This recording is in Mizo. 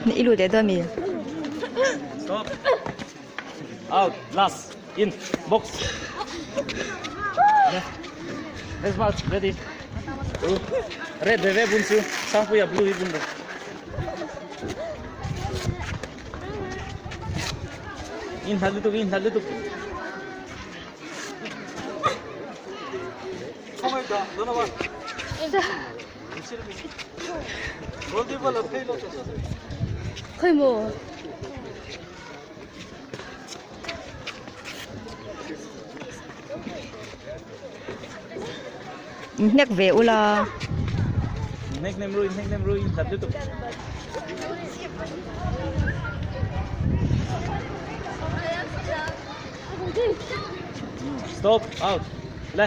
I lut leh dawn mi? Stop. Out. Last. In. Box. Next match. Ready. Red ve ve bun chu. Sangpuia blue hi bun rawh. In hlat lutuk, in hlat lutuk. Khawi maw? Hnek ve ula. Hnek nem ru, hnek nem ru, in hlat lutuk. Stop, out. Le.